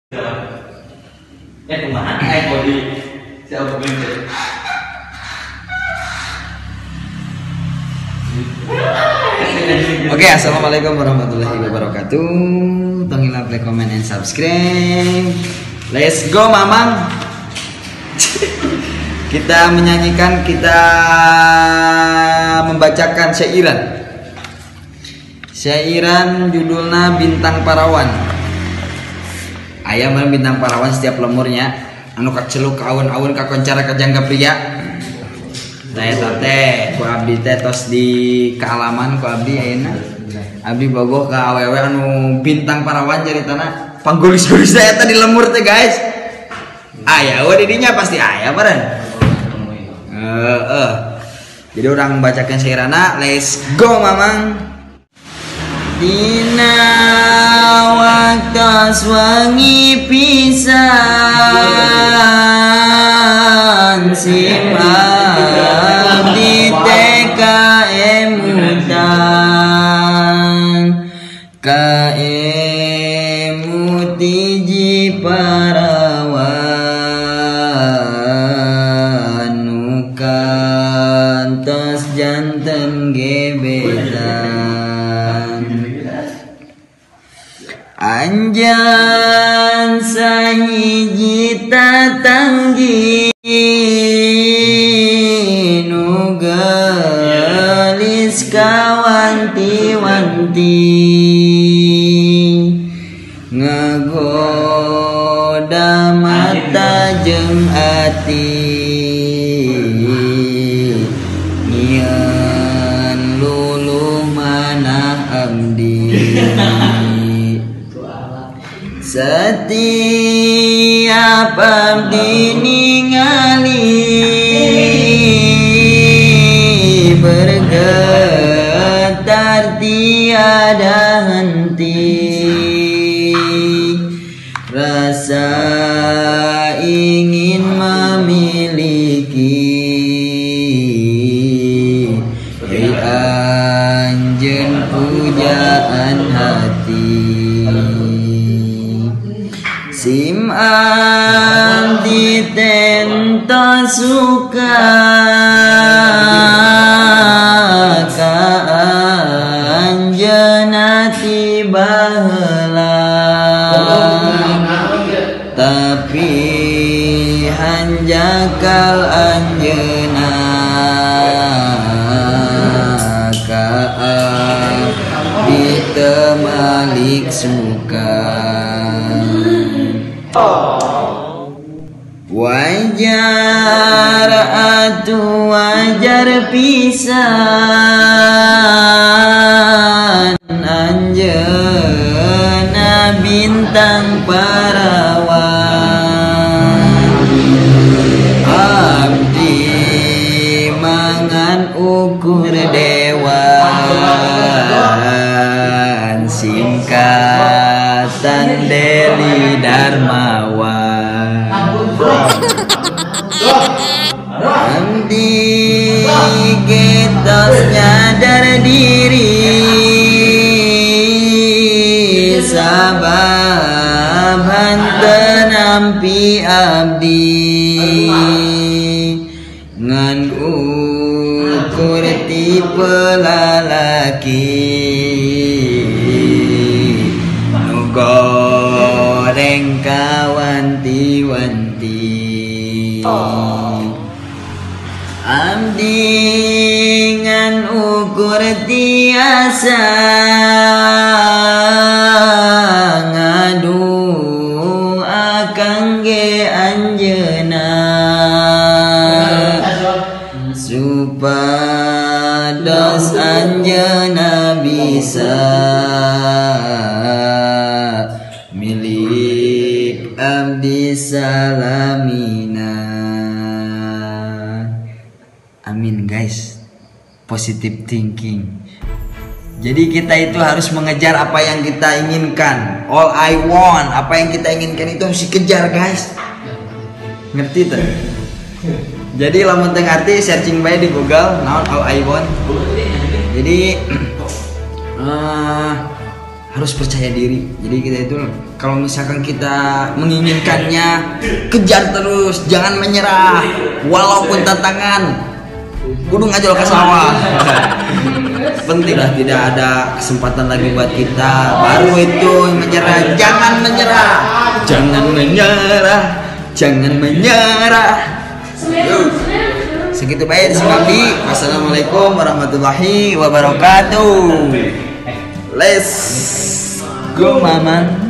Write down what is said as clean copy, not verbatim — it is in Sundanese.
Ya kumaha eh body siapa beli. Oke, assalamualaikum warahmatullahi wabarakatuh. Tong hilap like, comment, and subscribe. Let's go, Mamang. Kita menyanyikan, kita membacakan syairan. Syairan judulnya Bintang Parawan. Aya mah bintang parawan setiap lemurnya anu kaceluk ka aweun-aweun kakoncara kajangga pria. Tah eta teh ku abdi teh tos di kaalaman ku abdi ayeuna. Abdi bogoh ka awewe anu bintang parawan caritana panggulis-gulis teh eta di lemur teh guys. Aya we di dinya pasti aya meureun. Heeh. Jadi orang bacakan syairana, let's go Mamang. Dina waktos wangi pisan sim abdi teh kaemutan kaemut hiji parawan nu kantos janten gebetan. Anjan sahiji tatanggi nu geulis kawanti-wanti ngagoda mata jeung ati nyieun luluh manah abdi. Setiap abdi ningali bergetar tiada henti rasa ingin memiliki hei anjeun pujaan hati. Sim abdi tento suka ka anjeunna ti baheula tapi hanjakal anjeunna ka abdi teu malik suka. Wajar atuh wajar pisan anjeunna bintang parawan abdi mangan ukur dewan singkatan Deli Darmawan. Abdi getos nyadar diri sabab henteu nampi abdi ngan ukur tipe lalaki nu goreng kawanti-wanti. Abdi ngan ukur tiasa ngadua kangge anjeunna supados anjeunna bisa milik abdi salamina. Amin guys, positive thinking. Jadi kita itu harus mengejar apa yang kita inginkan. All I want, apa yang kita inginkan itu harus dikejar guys. Ngerti tuh? Jadi lamun teu ngarti searching bae di Google, naon all I want. Jadi harus percaya diri. Jadi kita itu Kalau misalkan kita menginginkannya, kejar terus, jangan menyerah. Walaupun tantangan, kudu ngajol ke sawah. Penting lah, tidak ada kesempatan lagi buat kita. Baru itu menyerah, jangan menyerah, jangan menyerah, jangan menyerah. Segitu baik di Abdi. Wassalamualaikum warahmatullahi wabarakatuh. Let's go, Maman.